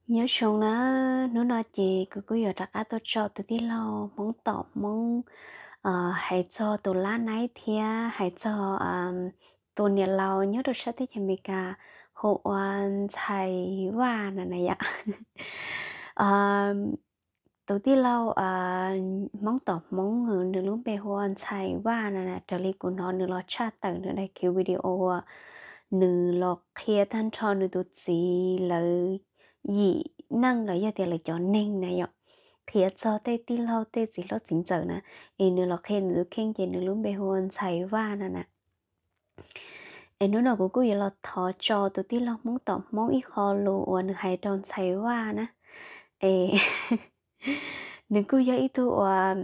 Nyob zoo na, hnub no ces kuv kuj yuav rov qab tuaj tso tus tij laug Hmoob tom Hmoob, hais txog tus lab naib thiab hais txog tus niam laus nyob rau sab teb chaws Amelikas hu ua Ntxhais Vaj no na yom. Tus tij laug Hmoob tom Hmoob nws lub npe hu ua Ntxhais Vaj no na, raws li kuv hnov nws los tshaj tawm nws daim video uas nws los qhia tag nrho nws tus txiv lawv yim neej los yog tias lawv cov neeg na yom, qhia txog tej tij laug tej txiv hlob txiv ntxawm na, es nws los qhia nws tus kheej ces nws lub npe hu ua Ntxhais Vaj no na. Es hnub no kuv kuj yuav los thov tso tus tij laug Hmoob tom Hmoob ib qho lus uas nws hais rau Ntxhais Vaj na. Es nws kuj yog ib tug uas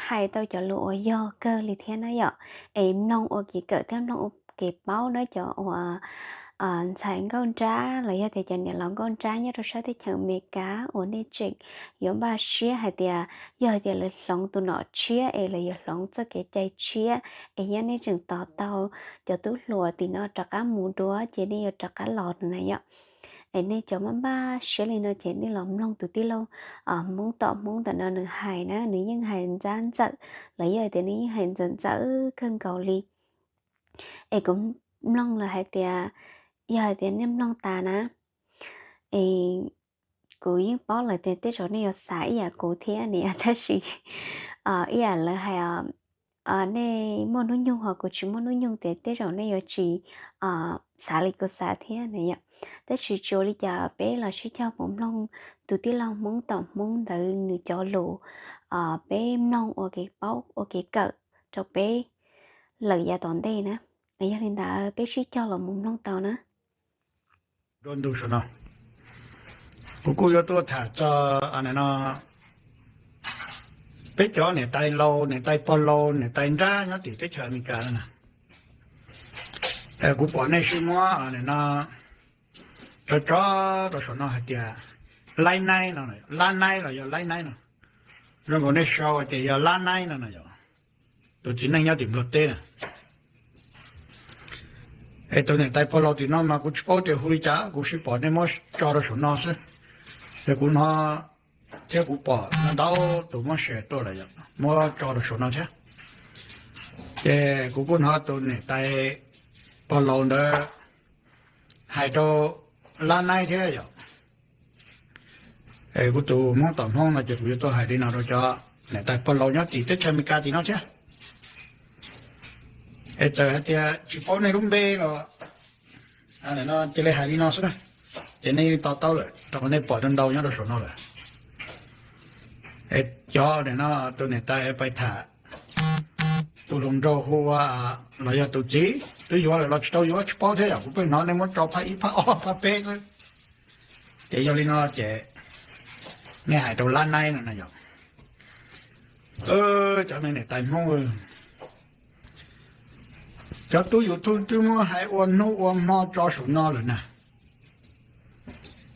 hais tau cov lus uas yog kawg li thiab na yom. Es mloog ua kev kawm thiab mloog ua kev paub na cov uas ntxhais nkauj nrab los yog tias cov niam laus nkauj nrab nyob rau sab teb chaws Amelikas uas nej tseem yuav npaj siab hais tias yog hais tias lawv hloov tus nom tshiab es lawv yuav hloov txoj kev cai tshiab es yog nej tseem tos tau cov tub hluas tim no rov qab mus dua ces nej yuav rov qab los no na yom. Es nej cov maj npaj siab li no ces nej los mloog tus tij laug Hmoob tom Hmoob ntawm no nws hais na, nws yeej hais ntxab ntxawm los yog hais tias nws yeej hais ntxawm ntxawm kawg nkaus li. Es kuv mloog lawm hais tias, yog hais tias nej mloog tas na, es kuv yeej paub lawm tias tej zaum nej yuav xav ib yam kuv thiab ni, tab sis ib yam lawv hais nej muaj hnub nyoog ho kuv tsis muaj hnub nyoog tias tej zaum nej yuav tsis xav li kuv xav thiab na yom. Tab sis tsis ua li cas, peb los sib cog mus mloog tus tij laug Hmoob tom Hmoob ntawd nws cov lus, peb mloog ua kev paub ua kev kawm rau peb lawm yav tom ntej na. Yog li ntawd peb sib cog los mus mloog tau na. Rau ntu saum no, kuv kuj yuav tuaj tham txog no, peb cov niam tais laus, niam tais pog laus, niam tais nrab nyob tim teb chaws Amelikas no na. Kuv pom nej sib muab no tso tso rau saum no hais tias lab naib no, lab naib los yog lab naib no, zoo nkaus nej sau tias yog lab naib no no yom, tus txiv neej nyob tim Nplog teb na. Es tus niam tais pog laus tim no mas kuv tsis paub tias hu li cas, kuv sim pom nej muab tso rau saum no xwb. Ces kuv hnov thiab kuv pom ntau tus muab share tuaj lawm, muab tso rau saum no thiab. Ces kuv kuj hnov tus niam tais pog laus ntawd hais rau lab naib thiab yom. Es kuv tus Hmoob tom Hmoob no ces kuv yuav tuaj hais li no rau cov niam tais pog laus nyob tim teb chaws Amelikas tim no thiab. Es txawm hais tias tsis paub nej lub npe los cia li hais li no xwb na, ces nej yeej to taub lawm rau qhov nej pom ntau ntau nyob rau saum no lawm. Es cov no tus niam tais pais tham tus hluas nraug hu ua, los yog tus txiv twb yuav lawm los tsis tau yuav tsis paub thiab yom, kuv pheej hnov nej muab tso phab ib phab ob phab peb xwb. Ces yog li no ces nej hais rau lab naib no na yom. Cov niam tais Hmoob, cov tub YouTube twb muab hais ua hnub ua hmo tso saum no lawm na.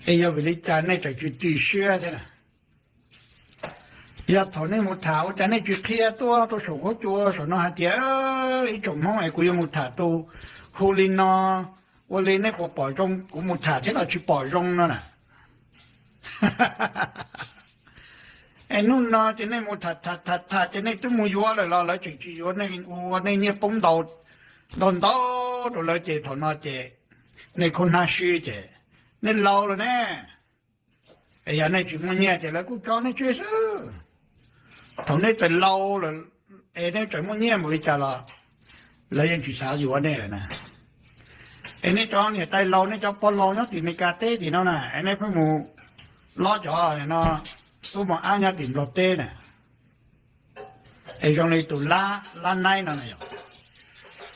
Es yog vim li cas nej tseem tsis ris siab thiab na? Yog thaum nej mus tham ua cas nej tsis qhia tuaj rau saum huab cua saum no hais tias ib tsoom Hmoob es kuv yuav mus tham tus hu li no, ua li nej puas pom zoo kuv mus tham thiab los tsis pom zoo no na? Es hnub no ces nej mus tham tham tham tham ces nej twb mus yuav lawm los lawv tseem tsis yuav nej, ua nej nyiaj poob ntau ntau ntau rau lawv ces thaum no ces nej khuv hnab sib ces nej laus lawm ne. Es yog nej tsis muaj nyiaj ces lawv kuj tso nej tseg xwb. Thaum nej txawm laus lawm es nej tseem muaj nyiaj npaum li cas los lawv yeej tsis xav yuav nej lawm na. Es nej cov niam tais laus, nej cov pog laus nyob tim Amelikas teb tim no na, es nej pheej mus lob cov no tub mos ab nyob tim Nplog teb na, es zoo li tus lab, lab naib no na yom.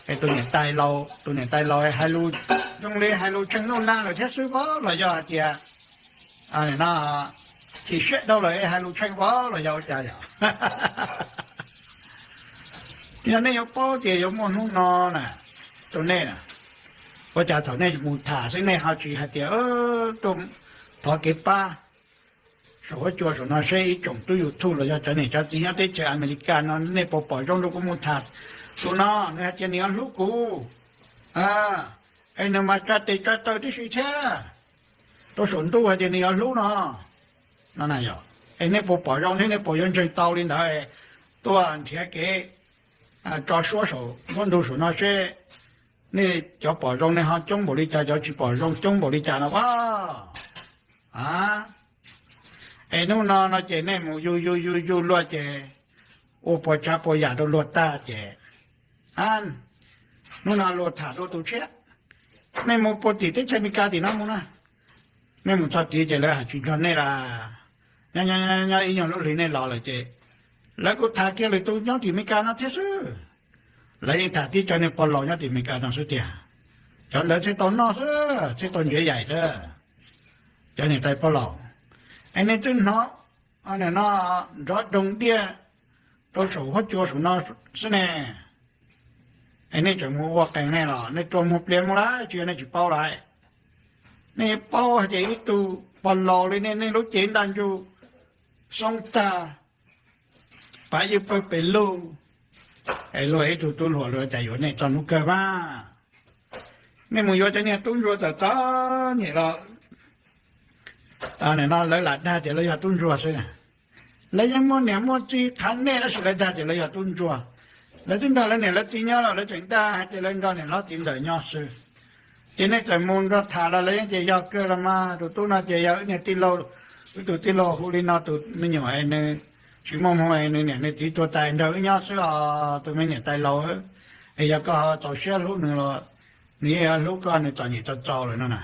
Es tus niam tais laus, tus niam tais laus hais lus zoo li hais lus tsheej nuj nag lawm thiab xwb pob los yog hais tias no chim siab dhau lawm es hais lus tsheej pob los yog ua cas yom? Yog nej yuav paub tias yuav muaj hnub no na, rau nej na, ua cas thaum nej mus tham xwb nej ho tsis hais tias tuaj thov kev pab saum huab cua saum no seb ib tsoom tub YouTube los yog cov niam cov txiv nyob teb chaws Amelikas no nej puas pom zoo rau kuv mus tham tus no, nws hais tias nws yuav hlub kuv, es nws mas tsa tes tsa taw tib si thiab. rau saum ntuj hais tias nws yuav hlub no, no na yog. Es nej puas pom zoo thiab nej puas yuav ntseeg tau li ntawd? Tuaj nrhiav kev tso suab saum nruab ntug saum no seb nej cov pom zoo nej ho coob npaum li cas, cov tsis pom zoo coob npaum li cas no a. Es hnub no no ces nej mus yug yug yug yug luag ces ua puas tsav puas yam rau luag tag ces hnub no luag tham dua tus tshiab. Nej mus puag tim teb chaws Amelikas tim no mus na, nej mus txog tid ces lawv hais tsis nrog nej las. Nyob nyob ib nyuag lub hlis nej los lawm ces lawv kuj tham kiag lwm tus nyob tim Amelikas no thiab xwb. Lawv yeej tham tib cov niag pog laus nyob tim Amelikas no xwb tiag. Cov ntawd thiaj tau noj xwb, thiaj tau ntsiav yaim xwb, cov niam tais pog laus. Es nej twb hnov no nrov doog diaj rau saum huab cua saum no xwb ne. Es nej tseem mus ua qees nej los nej rua muag plias mus lawm tsis yog nej tsis paub lawm. Nej paub hais tias ib tug pog laus li nej, nej lub cev ntaj ntsug xoob tag, pav ywj pawg pes lug, es luag ib tug tub hluas luag cas yuav nej txog hnub kawg mas. Nej mus yuav cov niag tub ntsuag txom txom nyem los no lawv lam dag tias lawv yog tub ntsuag xwb. Lawv yeej muaj niam muaj txiv qhav nej tab sis lawv dag tias lawv yog tub ntsuag. Lawv twb nrog lawv niam lawv txiv nyob los lawv tseem dag hais tias lawv nrog niam hlob txiv ntxawm nyob xwb. Ces nej txawm mus nrog tham los lawv yeej tias yog kawg los mas, tus tub no ces yog wb niag tij laug, wb tus tij laug hu li no, tus me nyuam es nws tsis muaj hmoo es nws niam nws txiv tuag tas nrog wb nyob xwb os tus me niam tais laus. Es yog koj ho txaus siab hlub nws los nws yeej yuav hlub koj, nws txom nyem txaus txaus lawm no na.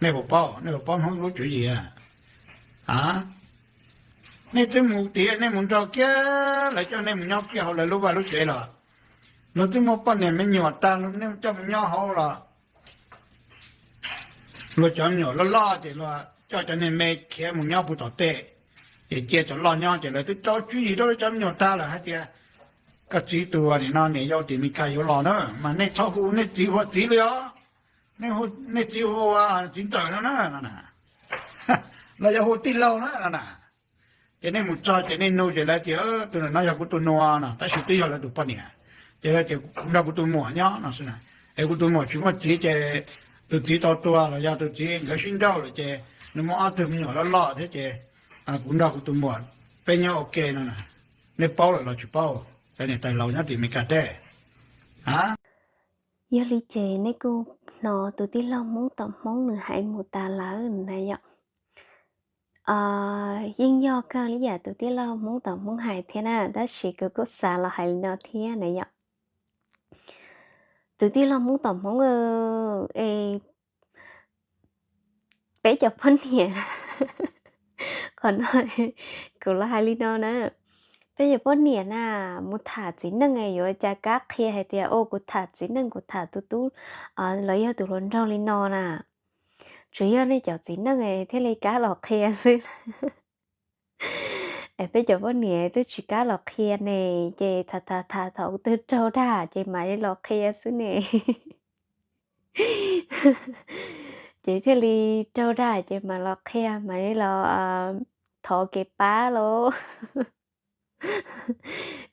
Nej puas paub, nej puas paub Hmoob lub tswv yim a? Nej twb mus tias nej mus nrog kiag lawv coj nej mus nyob kiag hauv lawv lub vaj lub tsev los, luag twb muaj poj niam me nyuam tag los nej coj mus nyob hauv los, luag cov me nyuam loj loj ces luag coj cov niag me khiav mus nyob puag tom tej, ces cia cov loj nyob ces lawv twb rau tswv yim rau lawv cov me nyuam tag lawm hais tias koj txiv tus nim no niam yau tim Meskas yuav los na, mas nej txhob hu nej txiv hu ua txiv li os, nej txiv hu ua txiv ntxawm no na, los yog hu tij laug na no na. Ces nej mus txog ces nej nug ces lawv tias tus no yog kuv tus nus no, tab sis twb yog lawv tus poj niam. Ces lawv tias kuv nrog kuv tus muam nyob no xwb na. Es kuv tus muam tsis muaj txiv ces tus txiv tau tuag los yog tus txiv nkawd sib nrauj lawm ces nws muaj ob tug me nyuam loj loj thiab ces kuv nrog kuv tus muam peb nyob ua ke no na. Nej paub lawm los tsis paub? Cov niam tais laus nyob tim Meskas teb a. Yog li ces nej kuj hnov tus tij laug Hmoob tom Hmoob nws hais mus tas lawm na yom. Yeej yog kawg li yam tus tij laug Hmoob tom Hmoob hais thiab na, tab sis kuv kuj xav los hais li no thiab na yom. Tus tij laug Hmoob tom Hmoob es peb cov poj niam, qhov no kuv los hais li no na, peb cov poj niam na, mus tham txiv neej yuav cas kab qhia hais tias ua kuv tham txiv neej, kuv tham tus tub los yog tus hluas nraug li no na. Tsuas yog nej cov txiv neej thiaj li kab los qhia xwb. Es peb cov poj niam twb tsis kab los qhia ne, ces tham tham tham thaum twg raug dag ces mam li los qhia xwb ne. Ces thiaj li raug dag ces mam los qhia, mam li los thov kev pab lauj.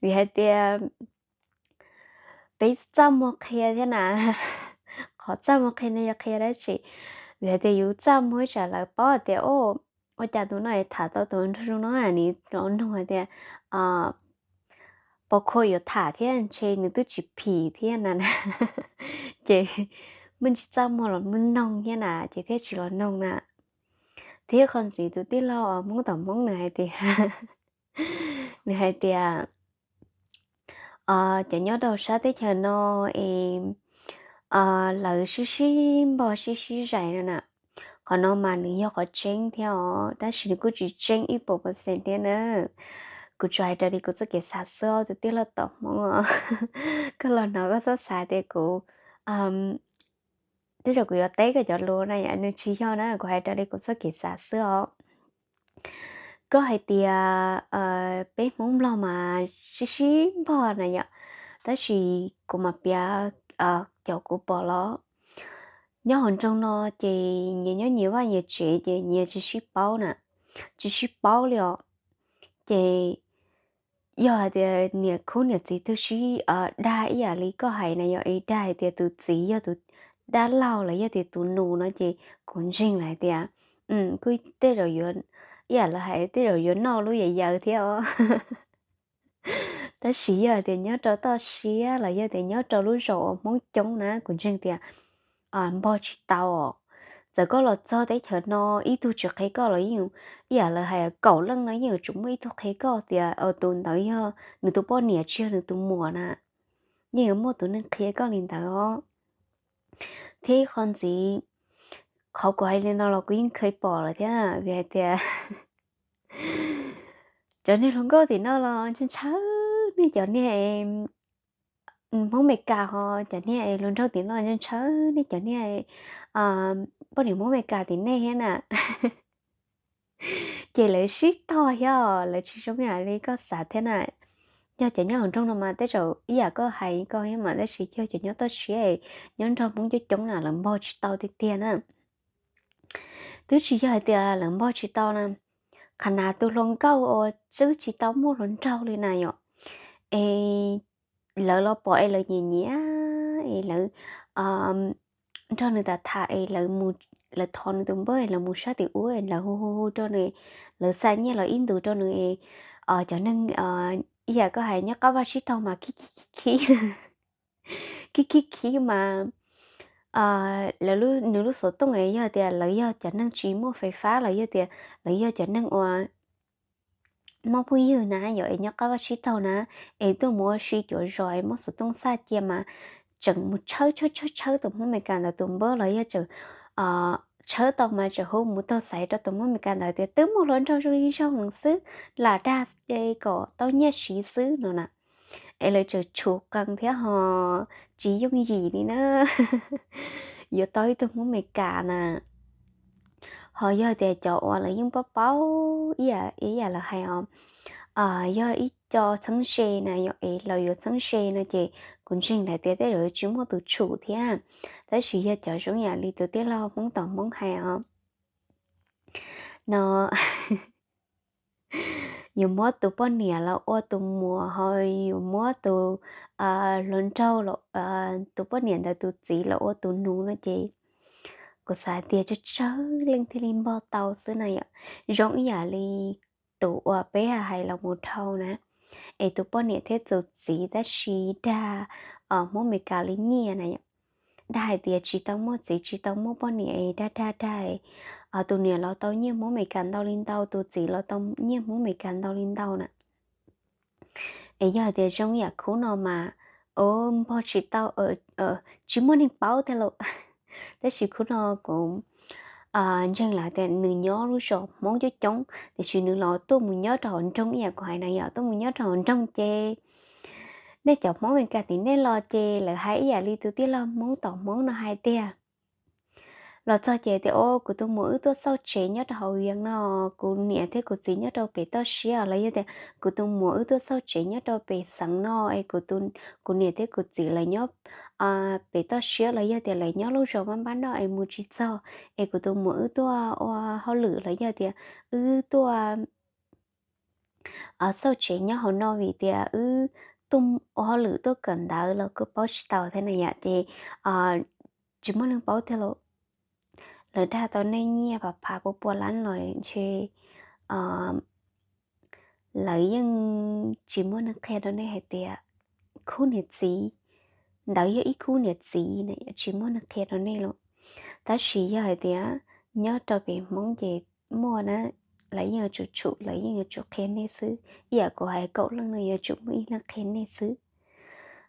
Vim hais tias peb txaj muag qhia thiab na. Qhov txaj muag qhia no yog qhia dab tsi? Vim hais tias yus txaj muag ib tsam lawv paub hais tias ua cas tus no tham tau tus nraug zoo no, nws los nug hais tias pos khua yuav tham thiab ntshe nws twb tsis phim thiab na. Ces muaj ntsis txaj muag los mloog thiab na ces thiaj tsis los noog na. Thiab qhov ntxiv tus tij laug Hmoob tom Hmoob nws hais tias, nws hais tias cov nyob rau sab teb chaws no es lawv sib sib npog sib sib zais no na. Qhov no mas nws yog qhov tseeb thiab os, tab sis nws kuj tsis tseeb ib puas percent thiab na. Kuv tsuas hais raws li kuv txoj kev xav xwb os tus tij laug tom Hmoob os. Koj los hnov koj txhob xav tias kuv, tej zaum kuv yuav teb koj cov lus na yom, nws tsis yog na, kuv hais raws li kuv txoj kev xav xwb os. Koj hais tias peb Hmoob Nplog mas sib sib npog na yom, tab sis kuv mam piav cov kuv pom los. Nyob hauv nroog no ces nyias nyob nyias vaj nyias tsev ces nyias tsis sib paub na, tsis sib paub li os. Ces yog hais tias niam khub niam txiv twg sib dag ib yam li koj hais na, yog ib dag hais tias tus txiv yog tus dab laug los yog tias tus nus no ces kuv ntseeg lawm hais tias kuj tej zaum yuav, ib yam lawv hais tej zaum yuav noj lub yam yaws thiab os. Tab sis yog tias nyob rau toj siab los yog tias nyob rau lub zos uas Hmoob coob na, kuv ntseeg tias npog tsis tau. Txawm koj los txog teb chaws no, ib tug tsis qhia koj los yeej, ib yam lawv hais kaum leej no yeej yuav tsum muaj ib tug qhia koj tias tus ntawd yog nws tus poj niam tsis yog nws tus muam na, yeej yuav muaj tus neeg qhia koj li ntawd os. Thiab ib qho ntxiv, qhov kuv hais li no los kuv yeej kheev pom lawm thiab, vim hais tias cov niag hluas nkauj tim no los ntshaw ntshaw nej cov niag Hmoob Meskas, ho cov niag hluas nraug tim no ntshaw ntshaw nej cov niag poj niam Hmoob Meskas tim nej thiab na. Ces lawv sib tog thiab, lawv tsis zoo yam li koj xav thiab na. Yog cov nyob hauv nroog no mas tej zaum ib yam koj hais koj thiab mas, tab sis yog cov nyob toj siab nyob nrog Hmoob coob coob na lawv npog tsis tau tiag tiag na. Twb tsis yog hais tias lawv npog tsis tau na, qhov na tus hluas nkauj uas twb tsis tau muaj hluas nraug li na yom, es lawv los pom es lawv nyiam nyiam, es lawv nrog nws tham tham es lawv thov nws tus npawb es lawv mus sab tim ub es lawv hu hu hu rau nws, lawv xa nyiaj los ib ntus rau nws es cov neeg ib yam koj hais nyob qab vaj sib taug mas khib khib khib khib mas lawv, nws lub xov tooj es yog tias lawv yog cov neeg tsis muaj fais fab los yog tias lawv yog cov neeg uas muaj phooj ywg na yom, es nyob qab vaj sib taug na, es tuaj mus ua si cuav zos es muab xov tooj xa cia mas tseem mus tshawb tshawb tshawb tshawb tus Hmoob Meskas ntawd tus npawb los yog tseem tshawb tau mas tseem hu mus tog xaiv rau tus Hmoob Meskas ntawd tias twb muaj hluas nraug zoo li zoo xwb, lam dag kom tau nyiaj siv xwb no na. Es lawv tseem tshum qees thiab ho tsis yooj yim li na, yuav tau ib tug Hmoob Meskas na. Ho yog tias cov uas lawv yeej paub paub ib yam lawv hais os, yog ib co txheeb ze na yom, es lawv yuav txheeb ze no ces kuv ntseeg lawv tias tej zaum yuav tsis muaj tus tshum thiab. Tab sis yog cov zoo yam li tus tij laug Hmoob tom Hmoob hais os, no yuav muab tus poj niam los ua tus muam ho yuav muab tus hluas nraug, tus poj niam ntawd tus txiv los ua tus nus no ces kuv xav tias tsawg tsawg leej thiaj li npog tau xwb na yom. Zoo ib yam li tus uas peb hais los mus dhau na, es tus poj niam thiab tus txiv tab sis dag Hmoob Meskas li nyiaj na yom. Dag hais tias tsis tau muaj txiv tsis tau muaj poj niam es dag dag dag, tus niam los tau nyiaj Hmoob Meskas ntau li ntau, tus txiv los tau nyiaj Hmoob Meskas ntau li ntau na. Es yog hais tias zoo yam khub no mas, o, npog tsis tau, tsis muaj neeg paub tiag lauj. Tab sis khub no kuv ntseeg lawm tias nws nyob lub zos Hmoob coob coob, tiam sis nws los tuaj mus nyob rau hauv nroog ib yam kuv hais na yom, tuaj mus nyob rau hauv nroog ces nej cov Hmoob Meskas tim nej los ces lawv hais ib yam li tus tij laug Hmoob tom Hmoob no hais tias los txog ces tias, o, kuv tus muam wb tuaj xauj tsev nyob rau hauv Vias no, kuv niam thiab kuv txiv nyob rau pem toj siab, los yog tias kuv tus muam wb tuaj xauj tsev nyob rau pem xeev no es kuv niam thiab kuv txiv lawv nyob pem toj siab los yog tias lawv nyob lub zos npab npab no es mus tsis txog, es kuv tus muam wb tuaj ua hauj lwm los yog tias wb tuaj xauj tsev nyob hauv no vim tias wb tuaj ua hauj lwm tuaj kawm ntawv los kuj paub tsis tau thiab na yom, ces tsis muaj neeg paub tiag lauj. Lawv dag tau nej nyiaj phav phav pua pua lab los ntshe lawv yeej tsis muaj neeg qhia rau nej hais tias khub niam txiv ntawd yog ib khub niam txiv na, tsis muaj neeg qhia rau nej lauj. Tab sis yog hais tias nyob rau pem Hmoob ces muaj na, lawv yeej yuav tsum tshum, lawv yeej yuav tsum qhia nej xwb. Ib yam kuv hais kaum leej no yuav tsum muaj ib leeg qhia nej xwb.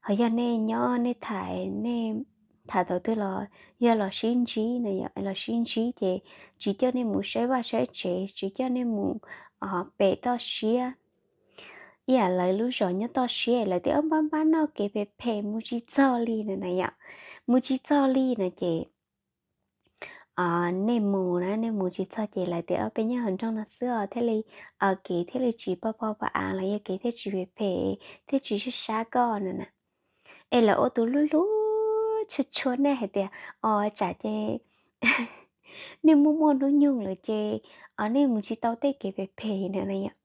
Ho yog nej nyob nej tham, nej tham tau twg los yog los sib ntsib na yom, los sib ntsib ces tsis coj nej mus saib vaj saib tsev, tsis coj nej mus pem toj siab. Ib yam lawv lub zos nyob toj siab lawv tias npab npab noj kev phem phem mus tsis txog li na na yom, mus tsis txog li na ces nej mus na, nej mus tsis txog ces lawv tias peb nyob hauv nroog no xwb os thiaj li kev thiaj li tsis pog pog pa av los yog kev thiaj tsis phem phem, thiaj tsis sab sab koj no na. Es lawv ua tus hlub hlub tshua tshua nej hais tias, o, tsam ces nej muaj muaj hnub nyoog lawm ces nej mus tsis tau tej kev phem phem na na yom.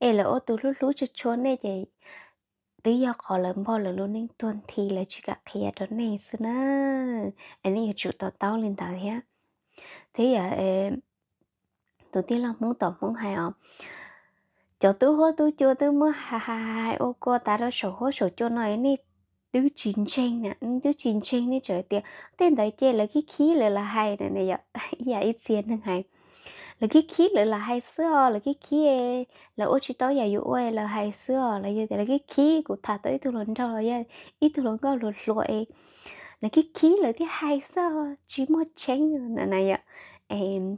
Es lawv ua tus hlub hlub tshua tshua nej ces twb yog qhov lawv npog lawv lub neej tuag nthi lawv tsis kam qhia rau nej xwb na. Es nej yuav tsum to taub li ntawd thiab. Thiab yog tus tij laug Hmoob tom Hmoob hais os, cov tub huab tub cua twb muab hais hais ua kua tas rau saum huab saum cua no nej twb tsis ntseeg na, twb tsis ntseeg, nej tseem tias tej ntawd ces lawv khib khib lawv lam hais na, yog ib yam ib txhia neeg hais, lawv khib khib lawv lam hais xwb os, lawv khib khib, lawv ua tsis tau yam yus ua lawv hais xwb os, los yog tias lawv khib khib, kuv tham tau ib tug hluas nraug los yog ib tug hluas nkauj hluas hluas es lawv khib khib lawv thiaj hais xwb os, tsis muaj tseeb na na yom.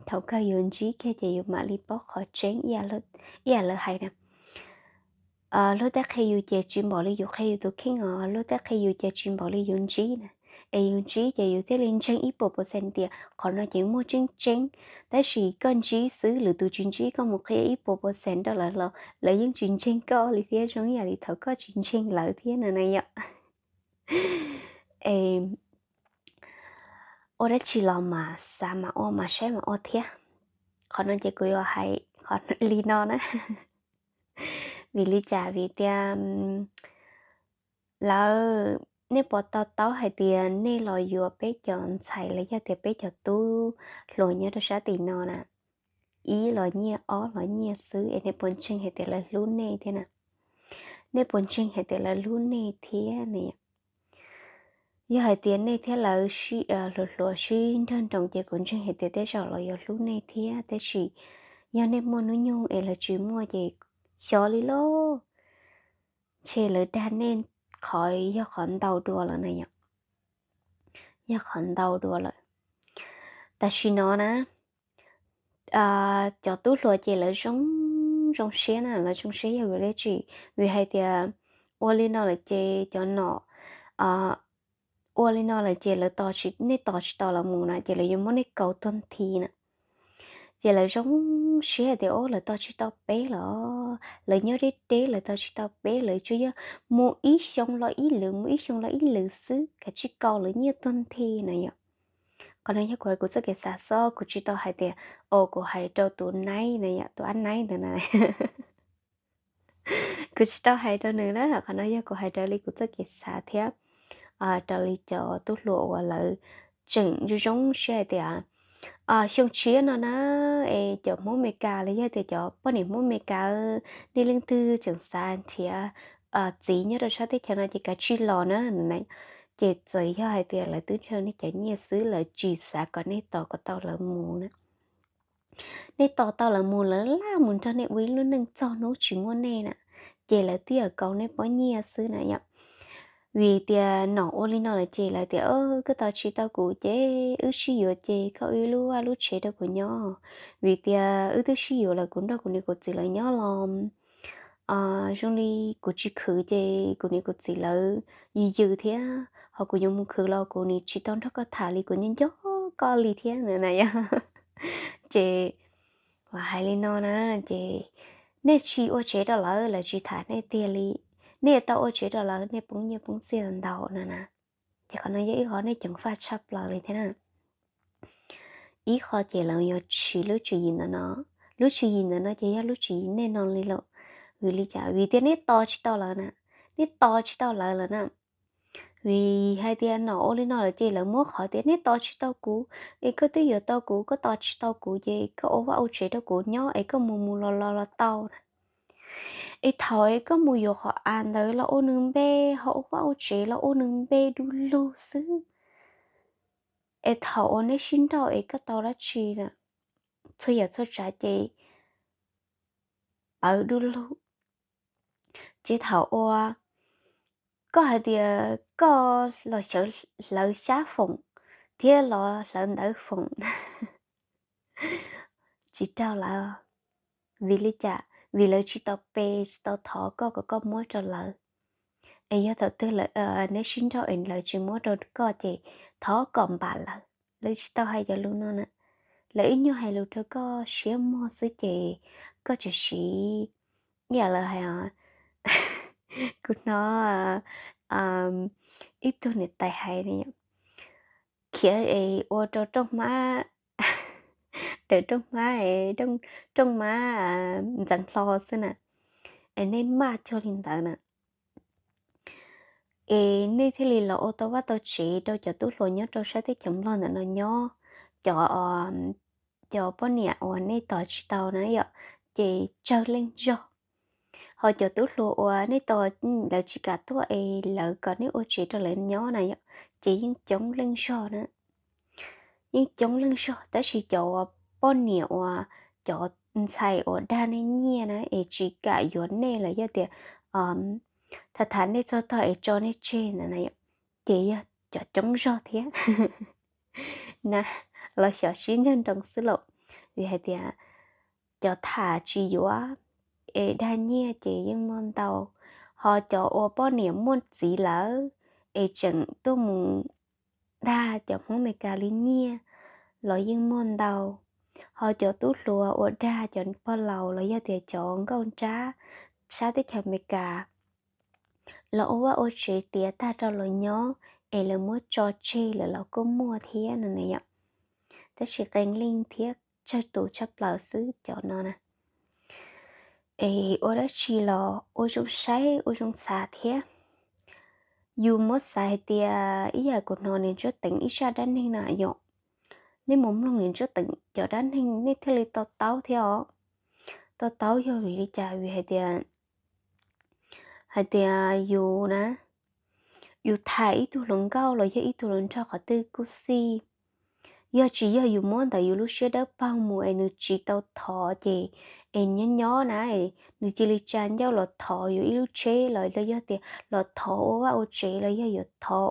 Thaum kawg yus ntsib kiag ces yus mam li paub qhov tseeb ib yam lawv hais na. Luag tej qhia yus ces tsis npaum li yus qhia yus tus kheej os, luag tej qhia yus ces tsis npaum li yus ntsib na. Es yus ntsib ces yus thiaj li ntseeg ib puas percent tias qhov no ces muaj tseeb tseeb. Tab sis koj ntsib xwb, lwm tus tsis ntsib, koj mus qhia ib puas percent rau lawv los lawv yeej tsis ntseeg koj li thiab, zoo ib yam li thaum koj tsis ntseeg lawv thiab na na yom. Es ua dab tsi los mas xav mas ua mas saib mas ua thiab. Qhov no ces kuv yuav hais qhov li no na. Vim li cas? Vim tias lawv, nej puas to taub hais tias nej los yuav peb cov ntxhais los yog tias peb cov tub hluas nyob rau sab tim no na, ib los nyiaj ob los nyiaj xwb es nej puas ntseeg hais tias lawv hlub nej thiab na? Nej puas ntseeg hais tias lawv hlub nej thiab ne? Yog hais tias nej thiab lawv sib, hluas hluas sib nrog nroos ces kuv ntseeg hais tias tej zaum los yuav hlub nej thiab, tab sis yog nej muaj hnub nyoog es lawv tsis muaj ces xyov li lauj, ntshe lawv dag nej qhov yog qhov ntau dua lawm na yom. Yog qhov ntau dua lawm. Tam sim no na, cov tub hluas ces lawv zoo, zoo siab na, lawv zoo siab yog vim li tsis, vim hais tias ua li no lawm ces cov nom, ua li no lawm ces lawv, nej tos tsis tau lawv mus na ces lawv yuav muab nej kaus tuag nthi na. Ces lawv zoo siab hais tias o, lawv tos tsis tau peb los, lawv nyob deb deb lawv tos tsis tau peb, lawv tsuas yog mus ib xyoo los ib lwm, mus ib xyoo los ib lwm xwb, kav tsij kaus lawv nyiaj tuag nthi na yom. Qhov no yog kuv hais kuv txoj kev xav xwb, kuv tsis tau hais tias o, kuv hais rau tus naib na yom, tus ab naib ntawd na. Kuv tsis tau hais rau nws na, qhov no yog kuv hais raws li kuv txoj kev xav thiab raws li cov tub hluas uas lawv tseem zoo zoo siab hais tias xyoo tshiab no na, es cov Hmoob Amelikas los yog tias cov poj niam Hmoob Amelikas, nej leej twg tseem xav nrhiav txiv nyob rau sab teb chaws no ces kav tsij los na. Ces txawm yog hais tias lawv twb nrhiav nej cov nyiaj xwb, lawv tsis xav kom nej tos kom tau lawv mus na. Nej tos tau lawv mus, lawv laj mus nrog nej ua ib lub neej txog hnub tsis muaj nej na, ces lawv twb yuav kaus nej pob nyiaj xwb na yom. Vim tias nom ua li no lawm ces lawv tias koj tos tsis tau kuv ces wb sib yuav ces koj ua ib lub vaj lub tsev rau kuv nyob. Vim tias wb twb sib yuav lawm, kuv nrog kuv niam kuv txiv lawv nyob los zoo li kuv tsis khwv ces kuv niam kuv txiv lawv yws yws thiab, ho kuv yuav mus khwv los kuv nim tsis tau nrog koj tham li, kuv nco nco koj li thiab na yom. Ces lawv hais li no na, ces nej tsis ua tsev rau lawv, lawv tsis tham nej tiag li. Nej tau ua tsev rau lawv, nej poob nyiaj poob txiaj ntau no na. Ces qhov no yog ib qho nej ceev faj tshaj plaws li thiab na. Ib qho ces lawv yuav siv lub tswv yim ntawm no. Lub tswv yim ntawm no ces yog lub tswv yim nej no li lawm. Vim li cas? Vim tias nej tos tsis tau lawv na, nej tos tsis tau lawv lawm na. Vim hais tias nom ua li no lawm ces lawv muab qhov tias nej tos tsis tau kuv, es koj twb yuav tau kuv, koj tos tsis tau kuv ces koj ua vaj ua tsev rau kuv nyob es koj mus mus los los los tau na. Es thaum es koj mus yuav qhov av ntawd los ua nws npe, ho ua vaj ua tsev los ua nws npe du lug xwb. Es thaum uas neb sib nrauj es koj tau dab tsi na, txhua yam txhua tsav ces pawv du lug. Ces thaum uas koj hais tias koj los xyawv hlawv xyab foom thiab los hlawv ntawv foom, tsis raug lawv. Vim li cas? Vim lawv tsis tau pe, tsis tau thov koj kom koj muab rau lawv. Es yog thaum twg neb sib nrauj es lawv tsis muab rau koj ces thov kom npam lawv. Lawv tsis tau hais cov lus no na. Lawv ib nyuag hais lus rau koj siab muag xwb ces koj tseem siv, ib yam lawv hais, kuv hnov ib tug niam tais hais, khiav es ua rau rooj hmab, raws rooj hmab, rooj hmab ntxeev hlo xwb na. Es nej maj cuag li ntawd na. Es nej thiaj li los ua tau vaj tau tsev rau cov tub hluas nyob rau sab teb chaws Nplog ntawm no nyob, cov cov poj niam uas nej tos tsis tau na yom, ces tsawg leej zog. Ho cov tub hluas uas nej tos lawv tsis kam tuaj es lawv kom nej ua tsev rau lawv nyob na yom, ces yeej coob leej zog na. Yeej coob leej zog, tab sis cov poj niam uas, cov ntxhais uas dag nej nyiaj na es tsis kam yuav nej los yog tias tham tham nej txog tog es tso nej tseg na, ces yog cov coob zog thiab na, los xyov sib nrag nroo xwb lauj. Vim hais tias cov tham tsis yuav es dag nyiaj ces yeej muaj ntau, ho cov uas poj niam muaj txiv lawm es tseem tuaj mus dag cov Hmoob Amelikas li nyiaj los yeej muaj ntau, ho cov tub hluas uas dag cov pog laus los yog tias cov nkauj nrab sab teb chaws Amelikas los ua vaj ua tsev tiav tag rau lawv nyob es lawv muab tso tseg lawm los kuj muaj thiab no na yom. Tab sis qee leej thiab tsawg tus tshaj plaws xwb cov no na. Es ua dab tsi los ua zoo saib ua zoo xav thiab. Yus muab xav hais tias ib yam kuv hnov niam Ntsuab Teev ib zaj dab neeg na yom, nej mus mloog niam Ntsuab Teev cov dab neeg nej thiaj li to taub thiab os. To taub yog vim li cas? Vim hais tias, hais tias yus na, yus tham ib tug hluas nkauj los yog ib tug hluas nraug qhov twg kuj xij, yog tsis yog yus muab ntawm yus lub siab dawb paug mus es nws tsis tau thov ces, es nyob nyob na, nws cia li tsa ncauj los thov yuav ib lub tsheb los los yog tias los thov ua vaj ua tsev los yog yuav thov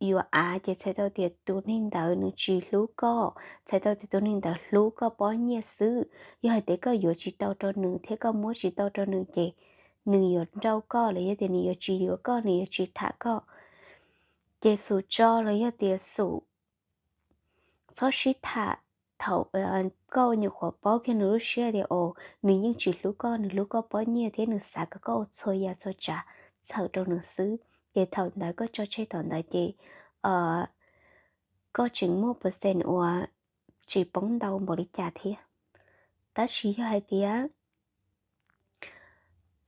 yuav av ces txhais tau tias tus neeg ntawd nws tsis hlub koj, txhais tau tias tus neeg ntawd hlub koj pob nyiaj xwb. Yog hais tias koj yuav tsis tau rau nws thiab koj muab tsis tau rau nws ces nws yuav nrauj koj los yog tias nws yuav tsis yuav koj, nws yuav tsis tham koj. Ces xum tso los yog tias xum txhob sib tham thaum koj nyuam qhuav paub kiag nws lub siab tias, o, nws yeej tsis hlub koj, nws hlub koj pob nyiaj thiab nws xav kom koj ua txhua yam txhua tsav txhawm rau nws xwb. Ces thaum ntawd koj tso tseg thaum ntawd ces koj tseem muaj percent uas tsis poob ntau npaum li cas thiab. Tab sis yog hais tias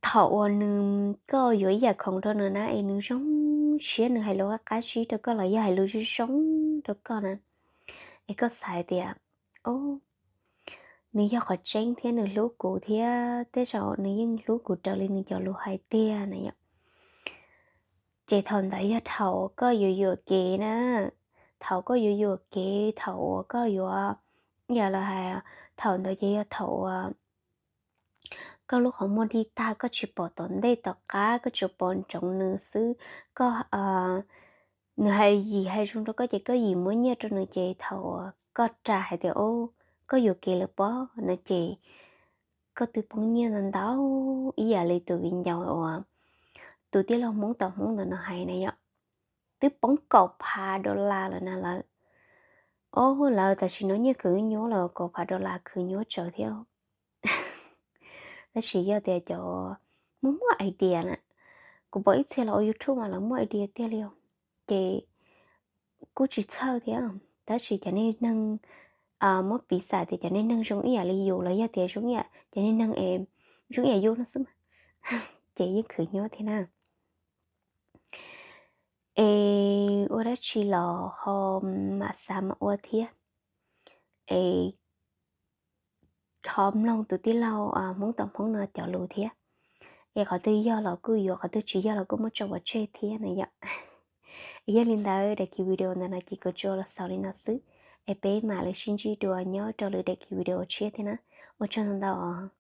thaum uas nws, koj yuav ib yam khoom rau nws na es nws zoo siab, nws hais lus qab qab zib rau koj los yog hais lus zoo zoo rau koj na, es koj xav hais tias, o, nws yog qhov tseeb thiab nws hlub kuv thiab tej zaum nws yeej hlub kuv raws li nws cov lus hais tiag na yom. Ces thaum ntawd yog thaum koj yuav yuam kev na, thaum koj yuav yuam kev, thaum uas koj yuav, yam lawv hais, thaum ntawd ces yog thaum uas koj lub qhov muag dig tag, koj tsis pom tom ntej tom qab, koj tsuas pom ntsoov nws xwb. Koj, nws hais yim hais zoo rau koj ces koj yim muab nyiaj rau nws ces thaum uas koj ras hais tias, o, koj yuam kev lawm pob no ces koj twb poob nyiaj ntau ntau ib yam li tus viv ncaus uas tus tij laug Hmoob tom Hmoob ntawd no hais na yom, twb poob kaum phav dollar lawm na lawm. O, lawv tam sim no nyiaj khwv nyuaj lawm, kaum phav dollar khwv nyuaj tsawv thiab. Tab sis yog tias cov muaj muaj idea na, kuv pom ib txhia los ua YouTube mas lawv muaj idea tiag li os. Ces kuj tsis txhawj thiab, tab sis cov niag neeg, muab piv xam tias cov niag neeg zoo ib yam li yus los yog tias zoo ib yam cov niag neeg es zoo ib yam yus no xwb mas, ces yeej khwv nyuaj thiab na. Es ua dab tsi los ho mam xav mam ua thiab, es ho mloog tus tij laug Hmoob tom Hmoob no cov lus thiab. Es qhov twg yog los kuj yuav, qhov twg tsis yog los kuj muab tso pov tseg thiab na yom. Yog li ntawd daim video ntawm no ces kuv tsuas los xaus li no xwb, es peb mam li sib ntsib dua nyob rau lwm daim video tshiab thiab na. Ua tsaug ntau ntau os.